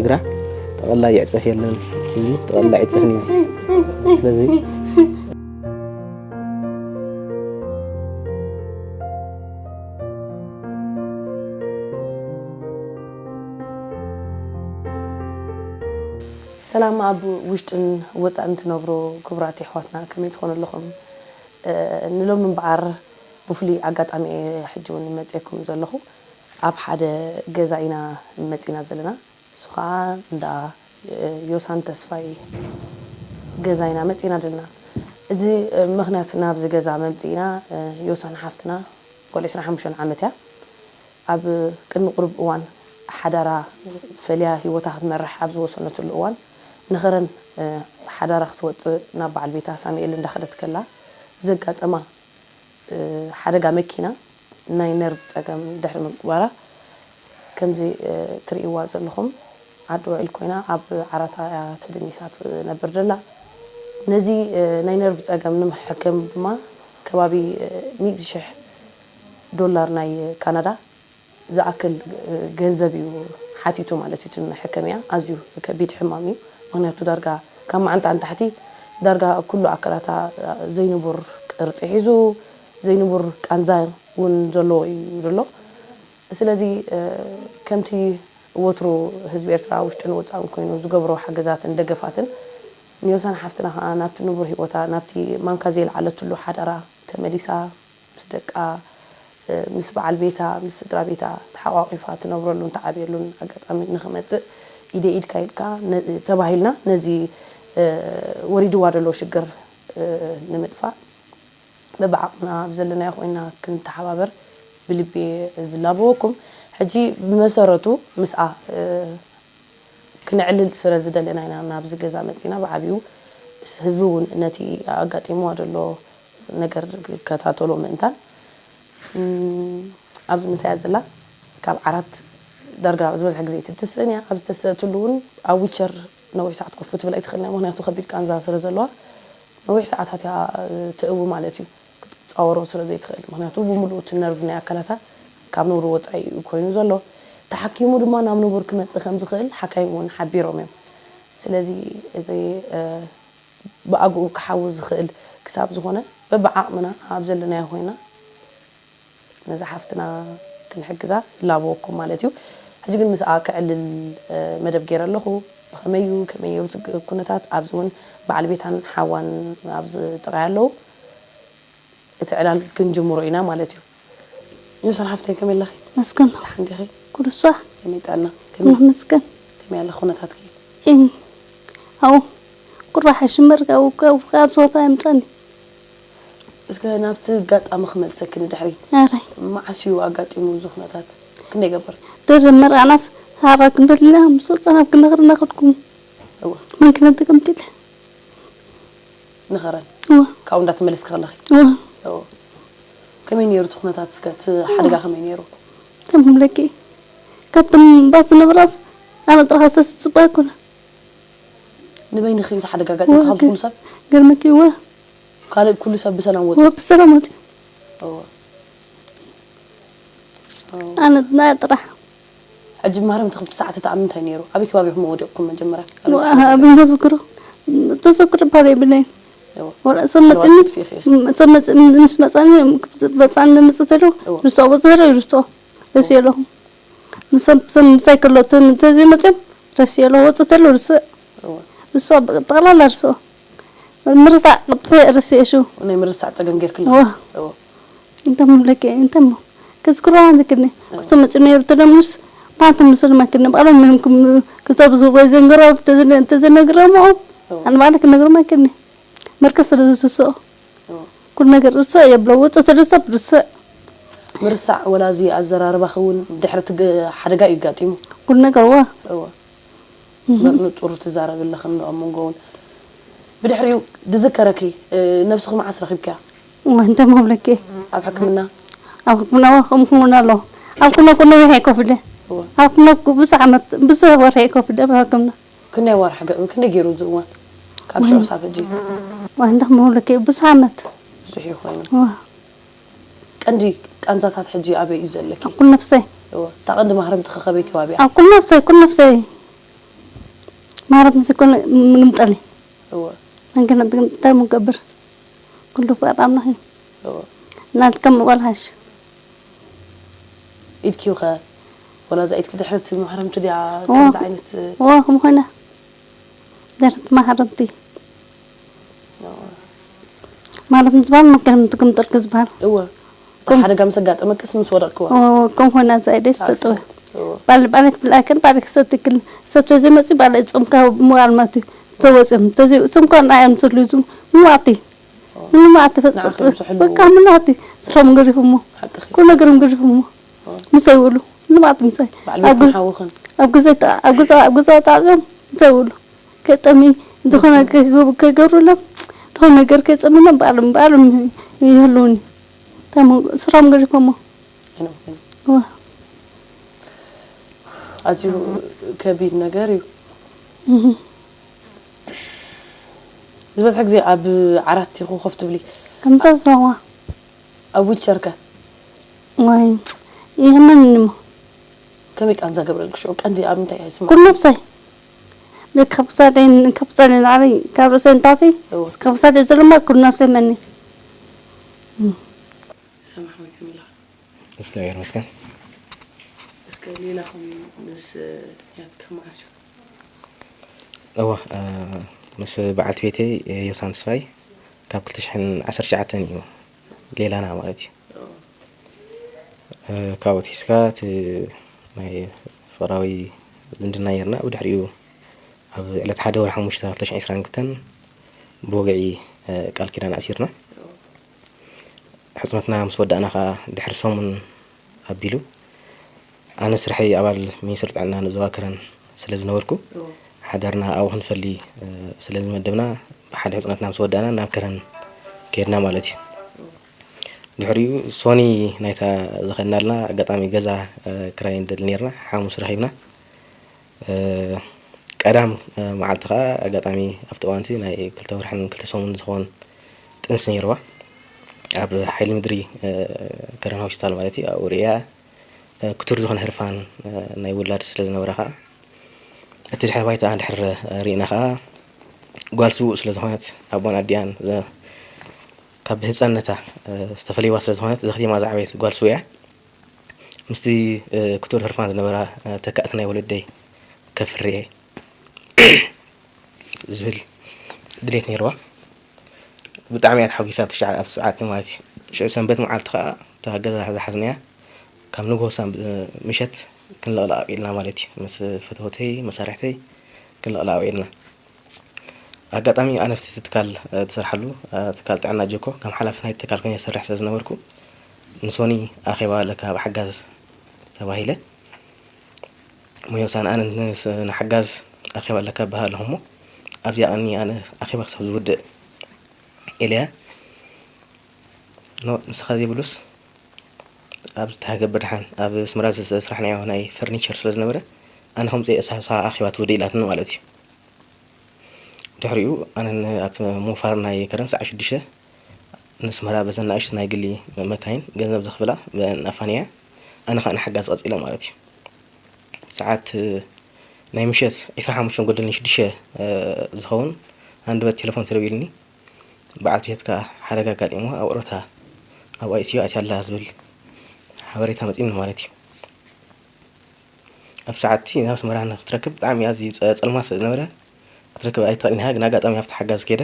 ግራ ተቐላዪ ዕጸፍ የለን። እዚ ተቐላዪ ዕጸፍ እዩ። ስለዚ ሰላም ኣብ ውሽጥን ወጻእን ትነብሩ ክቡራት የሕዋትና ከመይ ትኾኑ ኣለኹም? እ፣ ንሎሚ እምበኣር ብፍሉይ ኣጋጣሚ እየ ሕጂ እውን መጺኤኩም ዘለኹ። ኣብ ሓደ ገዛ ኢና መጺና ዘለና። እሱ ኸዓ እንዳ፣ እ፣ ዮሳን ተስፋይ ገዛ ኢና መጺና ዘለና። እዚ፣ እ፣ ምኽንያት ናብዚ ገዛ መምጺእና፣ እ፣ ዮሳን ሓፍትና ጓል ዕስራን ሓሙሽተን ዓመት እያ። ኣብ ቅድሚ ቁሩብ እዋን ሓዳራ ፈልያ ህይወታ ክትመርሕ ኣብ ዝወሰነትሉ እዋን ንኸረን፣ እ፣ ሓዳራ ክትወጽእ ናብ በዓል ቤታ ሳሙኤል እንዳኸደት ከላ ብዘጋጠማ፣ እ፣ ሓደጋ መኪና ናይ ነርቭ ጸገም ድሕሪ ምግባራ ከምዚ፣ እ፣ ትርእይዋ ዘለኹም ዓዲ ውዕል ኮይና ኣብ ዓራታ እያ ተደኒሳ ትነብር ዘላ። ነዚ፣ እ፣ ናይ ነርቭ ጸገም ንምሕከም ድማ ከባቢ፣ እ፣ ሚእቲ ሽሕ ዶላር ናይ ካናዳ ዝኣክል፣ እ፣ ገንዘብ እዩ ሓቲቱ ማለት እዩ። እቲ መሐከሚያ ኣዝዩ ከቢድ ሕማም እዩ። ምኽንያቱ ዳርጋ ካብ መዓንጣ ንታሕቲ ዳርጋ ኩሉ ኣካላታ ዘይንቡር ቅርጺ ሒዙ፣ ዘይንቡር ቃንዛ እውን ዘለዎ እዩ ዘሎ። ስለዚ፣ እ፣ ከምቲ ወትሩ ህዝቢ ኤርትራ ውሽጥን ወጻእን ኮይኑ ዝገብሮ ሓገዛትን ደገፋትን ንዮሳን ሓፍትና ከኣ ናብቲ ንቡር ህይወታ፣ ናብቲ ማንካ ዘይለዓለትሉ ሓዳራ ተመሊሳ፣ ምስ ደቃ፣ እ፣ ምስ በዓል ቤታ፣ ምስ ስድራ ቤታ ተሓቋቒፋ ትነብረሉን ትዓብየሉን ኣጋጣሚ ንኽመጽእ ኢደ ኢድካ ኢልካ ነ-፣ ተባሂልና ነዚ፣ እ፣ ወሪድዋ ዘሎ ሽግር፣ እ፣ ንምጥፋእ በብዓቕምና ኣብ ዘለናዮ ኮይና ክንተሓባበር ብልቢ እየ ዝላበወኩም። ሕጂ ብመሰረቱ ምስኣ፣ እ፣ ክነዕልል ስለ ዝደለና ኢና ናብዚ ገዛ መጺና። ብዓቢኡ ህዝቢ እውን ነቲ ኣጋጢምዋ ዘሎ ነገር ክከታተሎ ምእንታን፣ እም፣ ኣብዚ ምሳያ ዘላ ካብ ዓራት ዳርጋ ዝበዝሐ ግዜ ትትስእን እያ። ኣብ ዝተሰእትሉ እውን ኣብ ዊልቸር ነዊሕ ሰዓት ኮፍ ክትብል ኣይትኽእልን እያ። ምኽንያቱ ከቢድ ቃንዛ ስለ ዘለዋ ነዊሕ ሰዓታት እያ፣ እ፣ ትእዊ ማለት እዩ። ክትጻወሮ ስለ ዘይትኽእል። ምኽንያቱ ብምሉኡ እቲ ነርቭ ናይ ኣካላታ ካብ ንቡር ወጻኢ እዩ ኮይኑ ዘሎ። ተሓኪሙ ድማ ናብ ንቡር ክመጽእ ከም ዝኽእል ሓካይም እውን ሓቢሮም እዮም። ስለዚ እዚ፣ እ፣ ብኣግኡ ክሓዊ ዝኽእል ክሳብ ዝኾነ በብዓቕምና ኣብ ዘለናዮ ኮይና ነዛ ሓፍትና ክንሕግዛ ይላበወኩም ማለት እዩ። ሕጂ ግን ምስኣ ክዕልል፣ እ፣ መደብ ገይረ ኣለኹ። ብኸመይ እዩ፣ ከመይ እዩ እቲ ግ-፣ ኩነታት፣ ኣብዚ እውን በዓል ቤታን ሓዋን ኣብዚ ጥራይ ኣለዉ። እቲ ዕላል ክንጅምሮ ኢና ማለት እዩ። ዮሳን ሓፍተይ ከመይ ኣለኺ? መስገን። ደሓን ዲኺ? ኩሉ ሷ። ከመይ ጥዕና? ከመይ፣ መስገን። ከመይ ኣሎ ኩነታትኪ? እ፣ ኣው፣ ቁራ ሓሽመር ካብ፣ ካብ፣ ካብ ዞታ የምጻኒ። እስከ ናብቲ ኣጋጣሚ ክመልሰኪ ንድሕሪ። ኣረ። መዓስ እዩ ኣጋጢሙ እዚ ኩነታት? ክንደይ ገበር? ደረ መርዓናስ ሃራ ክንደልና ምስ ወጻና ክነግርና ከድኩም። እወ። መን ክነጥቅምቲ ኢለ። ንኸረን? እወ። ካብኡ እንዳተመለስኪ ከለኺ? እወ። እወ። ከመይ ነይሩ እቲ ኩነታት እስከ? እቲ ሓደጋ ከመይ ነይሩ? ከም ክብለኪ፣ ካብቶም ባስ ዝነበራስ ኣነ ጥራሕ ሰስ ጽቡቅ ኣይኮነ። ንበይንኺ እቲ ሓደጋ ኣጋጢምኪ እወ፣ ካብ ገ-፣ ኩሉ ሰብ? ገርመኪ እወ። ካልእ ኩሉ ሰብ ብሰላም ወጺኡ? እወ፣ ብሰላም ወጺኡ። እወ። እወ። ኣነ ናይ ጥራሕ። ሕጂ ማርያም፣ እቲ ክልተ ሰዓት እቲ ኣብ ምንታይ ነይሩ? ኣበይ ከባቢ ኢኹም ወዲቕኩም መጀመርያ? ኣበይ ወ-፣ ከባቢ? ኣብ መዝክሮ፣ ተዘክሮ ባል የብለይን። እወ። ወላ ሰብ መጽኒ፣ ክትፍኢ ኢኺ። ሰብ መጽ-፣ ምስ መጻኒ፣ መጻኒ ምጽእ ተሎ፣ እወ። ርስዖ ወጽእ ተሎ፣ ርስዖ። ርእሲ ኣለኹም። ንሰብ፣ ሰብ ምሳይ ከሎ፣ እቲ ምሳይ ዘይመጽኦም፣ ርእሲ ኣለኹ። ወጽእ ተሎ፣ ርስዕ። እወ። ርስዖ፣ ጠቕላላ ርስዖ። ምርሳዕ፣ ጥፍእ፣ ርእሲ እሹ። ናይ ምርሳዕ ጸገም ጌርክላ? እወ። እወ። እንተ ምብለኪ፣ እንተ ሞ። ከዝክሮ ኣንተ ክኒ። እወ። ክስቶ መጽ ነይሩ ተደምስ፣ ባንተ ምስል ማክኒ። ባዕሎም ምንም ክም-፣ ክጸብዙ ወይ ዘንገሮ፣ ተዘነ-፣ ተዘነግረሞ። እወ። ኣነ ባዕለ ክነግረማ ክኒ። መርከስ ስለ ዝስስኦ። እወ። ኩሉ ነገር ርስዕ የብሎ፣ ውጽእ ስለ ሰብ ርስዕ። ምርሳዕ ወላ እዚ ኣዘራርባኺ እውን ድሕሪ እቲ ግ-፣ ሓደጋ እዩ ኣጋጢሙ። ኩሉ ነገር፣ እወ። እወ። እህ። ብ-፣ ንጹር ትዛረቢ ኣለኺ እንዶ ኣብ መንጎ እውን። ብድሕሪኡ ዝዝከረኪ፣ እ፣ ነብስኺ መዓስ ረኺብኪያ? እወ፣ እንታይ ምብለኪ? ኣብ ሕክምና? ኣብ ሕክምና፣ እወ፣ ከምኡ እውን ኣሎ። ኣብ ሕክምና እኮ ነዊሕ ኣይኮፍለ። እወ። ኣብ ሕክምና እኮ ብዙሕ ዓመት፣ ብዙሕ ወርሒ ኣይኮፍለ ኣብ ሕክምና። ክንደይ ወርሒ ገ-፣ ክንደይ ገይሩ እዚ እዋን? ካብ ሽዑ ክሳብ ሕጂ? ዋንዳ ክመውለኪ ብዙሕ ዓመት። ብዙሕ እዩ ኮይኑ። እዋ። ቀንዲ ቃንዛታት ሕጂ ኣበይ እዩ ዘለኪ? ኣብ ኩል ነፍሰይ። እዋ። እታ ቀንዲ ማህረምቲ ከ ከበይ ከባቢ እያ? ኣብ ኩል ነፍሰይ፣ ኩል ነፍሰይ። ማረም ዝኮነ ምግምጠል እወ መንገድ ግምጠል ምገብር ኩሉ ፍቃድ ኣምላኽ እዩ። እወ ናትከም ቆልሃሽ ኢድኪ ኸ ወላ እዛ ኢድኪ ድሕረት መሕረምቲ ድያ እወ። ከምዚ ዓይነት ዋ ከም ኾነ ደረት ማህረምቲ ማለት ምዝባል መንገድ ትግምጠል ዝበሃል እወ ከም- ሓደጋ ምስ ኣጋጠመክስ ምስ ወደቕክዋ ከም ኾነ እዛ ኢደይ ዝተጥበ እወ ባል ባለ ክፍል ኣከል ባለ ክሰትክል ሰብ ተዘመጹ ባለ ጾምካ ምዋል ማቲ ተወጽም ተዘ ጾምካ ኣዮም ዝልዙ ምዋቲ ምማቲ ፈጥጥ ንዓኹም ዝሕልዉ። በቃ ምናቲ ስራም ገሪፉሞ ሓቅኺ ኩሉ ነገርም ገሪፉሞ ምሳይ ውሉ ምማቲ ምሳይ ባዕል ቤትኩም ሓውኽን ኣብ ግዜ ኣብ ግዜ ኣብ ግዜ ታዞም ምሳይ ውሉ ከጠሚ ዝኾነ ከገብሩሎም ዝኾነ ነገር ከጸምሎም ባዕሎም ባዕሎም ይህልውኒ ታሞ ስራም ገሪፎሞ ኣይነውክን ዋ ኣዝዩ ከቢድ ነገር እዩ። ዝበዝሐ ግዜ ኣብ ዓራት ኢኹ ኮፍ ትብሊ። ከምዛ ዝረዋ ኣብ ዊልቸር ከ? ዋይ ይህመኒ እሞ ከመይ ቃንዛ ገብረልኪ ሽዑ ቀንዲ ኣብ ምንታይ እያ ይስማዕ? ኩሉ ነብሰይ ካብ ክሳደይ ካብ ክሳደይ ንዓለይ ካብ ርእሰይ ንታሕተይ እወ። ካብ ክሳደይ ዘለማ ኩሉ ነብሰይ መኒ ሰማሕ ወይ ከሚላ እግዚኣብሔር ይመስገን። እስከ ሌላኹም ምስ ያት ከመዓስ እዩ? እወ እ፣ ምስ በዓልቲ ቤተይ እ፣ ዮሳን ተስፋይ ካብ ክልተ ሽሕን ዓሰርተ ትሽዓተን እዩ ሌላና ማለት እዩ። እ፣ ካብኡ ትሒዝካ እቲ ናይ ፍቕራዊ ዝምድና ነርና። ብድሕሪኡ ኣብ ዕለት ሓደ ወርሒ ሓሙሽተ ክልተ ሽሕን ዕስራን ክልተን ብወግዒ እ፣ ቃል ኪዳን ኣሲርና። ሕጽኖትና ምስ ወዳእና ከኣ ድሕሪ ሰሙን ኣቢሉ ኣነ ስርሐይ ኣባል ሚኒስትሪ ጥዕና ንዞባ ከረን ስለ ዝነበርኩ ሓዳርና ኣብኡ ክንፈሊ እ፣ ስለ ዝመደብና ብሓደ ሕጽኖትና ምስ ወዳእና ናብ ከረን ከድና ማለት እዩ። ድሕሪኡ ሶኒ ናይታ ዝኸድናልና ኣጋጣሚ ገዛ እ፣ ክራይ ንደሊ ነርና ሓሙስ ረኺብና እ፣ ቀዳም እ፣ መዓልቲ ከኣ ኣጋጣሚ ኣብቲ እዋንቲ ናይ ክልተ ወርሕን ክልተ ሰሙን ዝኸውን ጥንሲ ነይርዋ ኣብ ሓይሊ ምድሪ እ፣ ከረን ሆስፒታል ማለት እዩ ኣብኡ ርእያ እ፣ ክቱር ዝኾነ ህርፋን እ፣ ናይ ውላድ ስለ ዝነበራ ከኣ እቲ ድሕሪ ባይታ እንድሕር ርኢና ከኣ ጓል ስዉእ ስለ ዝኾነት ኣቦን ኣዲኣን ዘ- ካብ ህፃንነታ እ፣ ዝተፈለይዋ ስለ ዝኾነት ዘኽቲማ ዝዓበየት ጓል ስዉእ እያ ምስቲ እ፣ ክቱር ህርፋን ዝነበራ እ፣ ተካእቲ ናይ ወለደይ ከፍሪ እየ ዝብል ድሌት ነይርዋ። ብጣዕሚ እያ ተሓጒሳ ኣብቲ ሸዓ- ኣብቲ ሰዓት ማለት እዩ። ሽዑ ሰንበት መዓልቲ ከዓ እታ ገዛ ዝሓዝናያ ካብ ንግሆ ሳም- ምሸት ክንልቕልቕ ኣውዒልና ማለት እዩ። ምስ ፈተውተይ መሳርሕተይ ክንልቕልቕ ኣውዒልና። ኣጋጣሚ ኣነ ኣብቲ ትካል ዝሰርሓሉ ትካል ጥዕና ጀኮ ከም ሓላፊ ናይቲ ትካል ኮይነ ዝሰርሕ ስለ ዝነበርኩ ንሶኒ ኣኼባ ኣለካ ብሓጋዝ ተባሂለ። ሞዮሳን ኣነ ንስ- ንሓጋዝ ኣኼባ ኣለካ በሃለኹ እሞ ኣብዚኣ ቀኒ ኣነ ኣኼባ ክሳብ ዝውድእ ኢለያ ኖ ንስኻ ዘይብሉስ ኣብ ዝተሃገበ ድሓን ኣብ ኣስመራ ዝስራሕናዮ ናይ ፈርኒቸር ስለ ዝነበረ ኣነ ከምፅእ እሳ እሳ ኣኼባ ትውድእ ኢላትኒ ማለት እዩ። ድሕሪኡ ኣነ ን- ኣብ ምውፋር ናይ ከረን ሰዓት ሽዱሽተ ንስመራ በዘን ንኣሽቱ ናይ ግሊ መካይን ገንዘብ ዘኽፍላ ብአን ኣፋንያ ኣነ ከዓ ንሓጋዝ ቀፂለ ማለት እዩ። ሰዓት ናይ ምሸት ዕስራ ሓሙሽተ ጎደል ንሽዱሽተ ዝኸውን ሃንደበት ቴሌፎን ተደዊሉኒ በዓልቲ ቤትካ ሓደጋ ኣጋጢሞ ኣብ ኦሮታ ኣብ ኣይሲዩ ኣትያ ኣላ ዝብል ሓበሬታ መፂኒ ማለት እዩ። ኣብ ሰዓትቲ ናብ ኣስመራ ንክትረክብ ብጣዕሚ ኣዝዩ ፀ- ፀልማት ስለ ዝነበረ ክትረክብ ኣይትኽእልን ኢኻ። ግን ኣጋጣሚ ኣብቲ ሓጋዝ ከይደ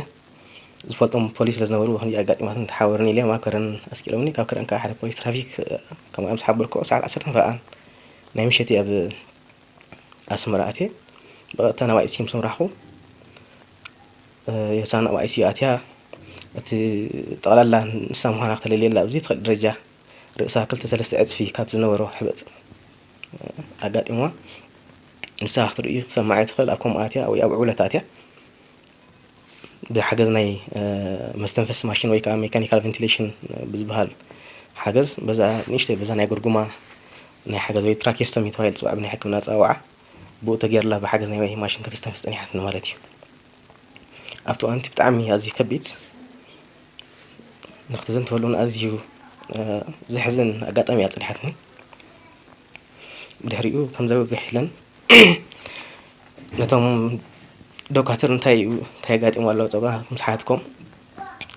ዝፈልጦም ፖሊስ ስለ ዝነበሩ ከምዚ ኣጋጢማትን ተሓበሩኒ ኢለ ኣብ ከረን ኣስቂሎምኒ። ካብ ከረን ከዓ ሓደ ፖሊስ ትራፊክ ከምኡ ምስ ሓበርክዎ ሰዓት ዓሰርተ ፈረቓን ናይ ምሸት ኣብ ኣስመራ ኣትየ ብቐጥታ ናብ ኣይሲዩ ምስ ኣምራሕኹ ዮሳን ኣብ ኣይሲዩ ኣትያ እቲ ጠቕላላ ንሳ ምዃና ክተለልየላ ኣብ ዘይትኽእል ደረጃ ርእሳ ክልተ ሰለስተ ዕፅፊ ካብ ዝነበሮ ሕበጥ ኣጋጢምዋ። ንሳ ክትርእዩ ክትሰማዕ ኣይትኽእል ኣብ ከምኡ ኣትያ ወይ ኣብ ዕውለት ኣትያ ብሓገዝ ናይ መስተንፈሲ ማሽን ወይ ከዓ ሜካኒካል ቨንቲሌሽን ብዝበሃል ሓገዝ በዛ ንእሽተይ በዛ ናይ ጉርጉማ ናይ ሓገዝ ወይ ትራኬስቶሚ ተባሂሉ ዝፅዋዕ ብናይ ሕክምና ኣፀዋውዓ ብኡ ተገይርላ ብሓገዝ ናይ ማሽን ከተስተንፍስ ፀኒሓትኒ ማለት እዩ። ኣብቲ እዋንቲ ብጣዕሚ ኣዝዩ ከቢድ ንክትዘንተወሉ እውን ኣዝዩ ዘሕዝን ኣጋጣሚ እያ ኣፅኒሓትኒ። ብድሕሪኡ ከም ዘበግሕ ኢለን ነቶም ዶካትር እንታይ እዩ እንታይ ኣጋጢሞ ኣሎ ፀጓ ምስ ሓትኮም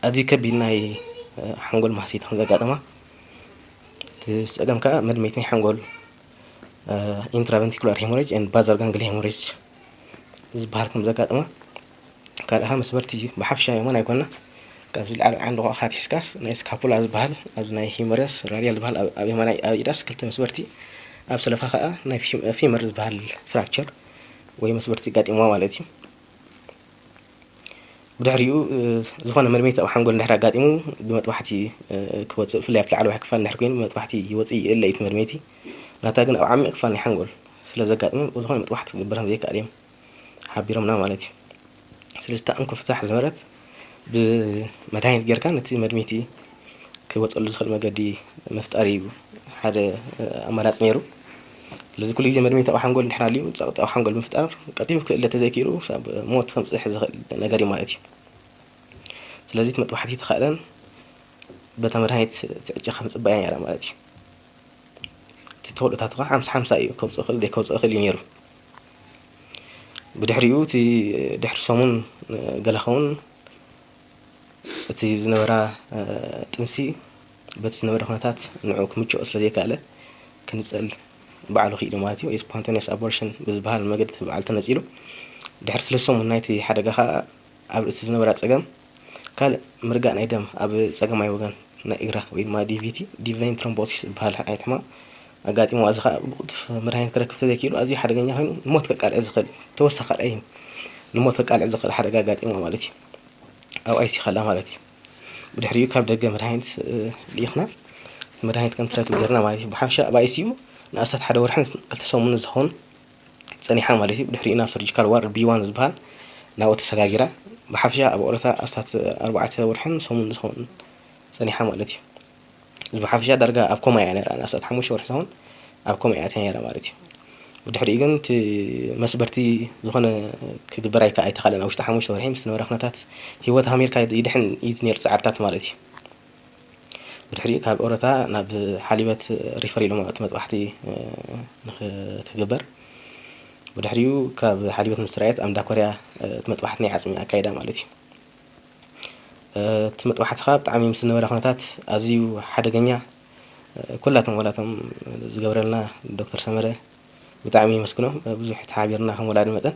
ኣዝዩ ከቢድ ናይ ሓንጎል ማህሰይቲ ከም ዘጋጠማ እቲ ፀገም ከዓ መድመይቲ ናይ ሓንጎል intraventricular hemorrhage and basal ganglia hemorrhage ዝበሃል ከም ዘጋጠማ ካልእኻ መስበርቲ እዩ ብሓፍሻ የመን ኣይኮና ካብዚ ላዕሊ ዓንዲ ቆቕኻ ኣትሒዝካስ ናይ ስካፑላ ዝበሃል ኣብዚ ናይ ሂመረስ ራዲያል ዝበሃል ኣብ የማናይ ኣብ ኢዳስ ክልተ መስበርቲ ኣብ ሰለፋ ከዓ ናይ ፊመር ዝበሃል ፍራክቸር ወይ መስበርቲ ጋጢምዋ ማለት እዩ። ብድሕሪኡ ዝኾነ መድመይቲ ኣብ ሓንጎል እንድሕር ኣጋጢሙ ብመጥባሕቲ ክወፅእ ብፍላይ ኣብቲ ላዕለዋይ ክፋል እንድሕር ኮይኑ ብመጥባሕቲ ይወፅእ ይእለ እዩ እቲ መድመይቲ። ናታ ግን ኣብ ዓሚቕ ክፋል ናይ ሓንጎል ስለ ዘጋጥሙ ዝኾነ መጥባሕቲ ክግበር ከም ዘይከኣል እዮም ሓቢሮምና ማለት እዩ። ስለዚ እታ እንኮ ፍታሕ ዝመረት ብመድሃኒት ጌርካ ነቲ መድመይቲ ክወፀሉ ዝኽእል መገዲ ምፍጣር እዩ ሓደ ኣማራፂ ነይሩ። ስለዚ ኩሉ ግዜ መድመይቲ ኣብ ሓንጎል እንድሕር ኣልዩ ፀቕጢ ኣብ ሓንጎል ምፍጣር ቀልጢፉ ክእለ ተዘይክኢሉ ክሳብ ሞት ከምፅሕ ዝኽእል ነገር እዩ ማለት እዩ። ስለዚ እቲ መጥባሕቲ ተኻእለን በታ መድሃኒት ትዕጨኻ ምፅባያ ነይራ ማለት እዩ። እቲ ተኽእሎታት ከዓ ሓምሳ ሓምሳ እዩ ከውፅእ ክእል ዘይከውፅእ ክእል እዩ ነይሩ። ብድሕሪኡ እቲ ድሕሪ ሰሙን ገለ ኸውን እቲ ዝነበራ ጥንሲ በቲ ዝነበረ ኩነታት ንዑ ክምችኦ ስለ ዘይከኣለ ክንፅል ባዕሉ ክኢሉ ማለት እዩ። ወይ spontaneous abortion ብዝበሃል መገዲ እቲ በዓል ተነፂሉ ድሕሪ ስለ ሰሙን ናይቲ ሓደጋ ከዓ ኣብ ርእሲ ዝነበራ ፀገም ካልእ ምርጋእ ናይ ደም ኣብ ፀገማይ ወገን ናይ እግራ ወይ ድማ ዲቪቲ ዲቨይን ትሮምቦሲስ ዝበሃል ዓይነት ሕማም ኣጋጢሞ እዚ ከዓ ብቕልጡፍ መድሃኒት ክረክብ ተዘይክኢሉ ኣዝዩ ሓደገኛ ኮይኑ ንሞት ከቃልዕ ዝኽእል ተወሳኺ ካልኣይ ንሞት ከቃልዕ ዝኽእል ሓደጋ ኣጋጢሞ ማለት እዩ። ኣብ ኣይሲ ከላ ማለት እዩ። ብድሕሪኡ ካብ ደገ መድሃኒት ልኢኽና እቲ መድሃኒት ከም ትረክብ ገርና ማለት እዩ። ብሓፈሻ ኣብ ኣይሲዩ ንኣስታት ሓደ ወርሕን ክልተ ሰሙን ዝኸውን ፀኒሓ ማለት እዩ። ብድሕሪኡ ናብ ሰርጂካል ዋርድ ቢ ዋን ዝበሃል ናብኡ ተሰጋጊራ። ብሓፈሻ ኣብ ኦረታ ኣስታት ኣርባዕተ ወርሕን ሰሙን ዝኸውን ፀኒሓ ማለት እዩ። እዚ ብሓፈሻ ዳርጋ ኣብ ኮማ እያ ነራ ንኣስታት ሓሙሽተ ወርሒ ዝኸውን ኣብ ኮማ እያ ነራ ማለት እዩ። ብድሕሪኡ ግን እቲ መስበርቲ ዝኾነ ክግበር ኣይከ ኣይተኻለን ኣብ ውሽጢ ሓሙሽተ ወርሒ ምስ ዝነበረ ኩነታት ህይወት ኣሜሪካ ይድሕን እዩ ነሩ ፃዕርታት ማለት እዩ። ብድሕሪኡ ካብ ኦረታ ናብ ሓሊበት ሪፈር ኢሎም እቲ መጥባሕቲ ክግበር ብድሕሪኡ ካብ ሓሊበት ምስ ራየት ኣምዳ ኮርያ እቲ መጥባሕቲ ናይ ዓፅሚ ኣካይዳ ማለት እዩ። እቲ መጥባሕቲ ከዓ ብጣዕሚ ምስ ዝነበረ ኩነታት ኣዝዩ ሓደገኛ ኩላቶም ዋላቶም ዝገብረልና ዶክተር ሰመረ ብጣዕሚ የመስግኖ ብዙሕ ተሓቢርና ከም ወላዲ መጠን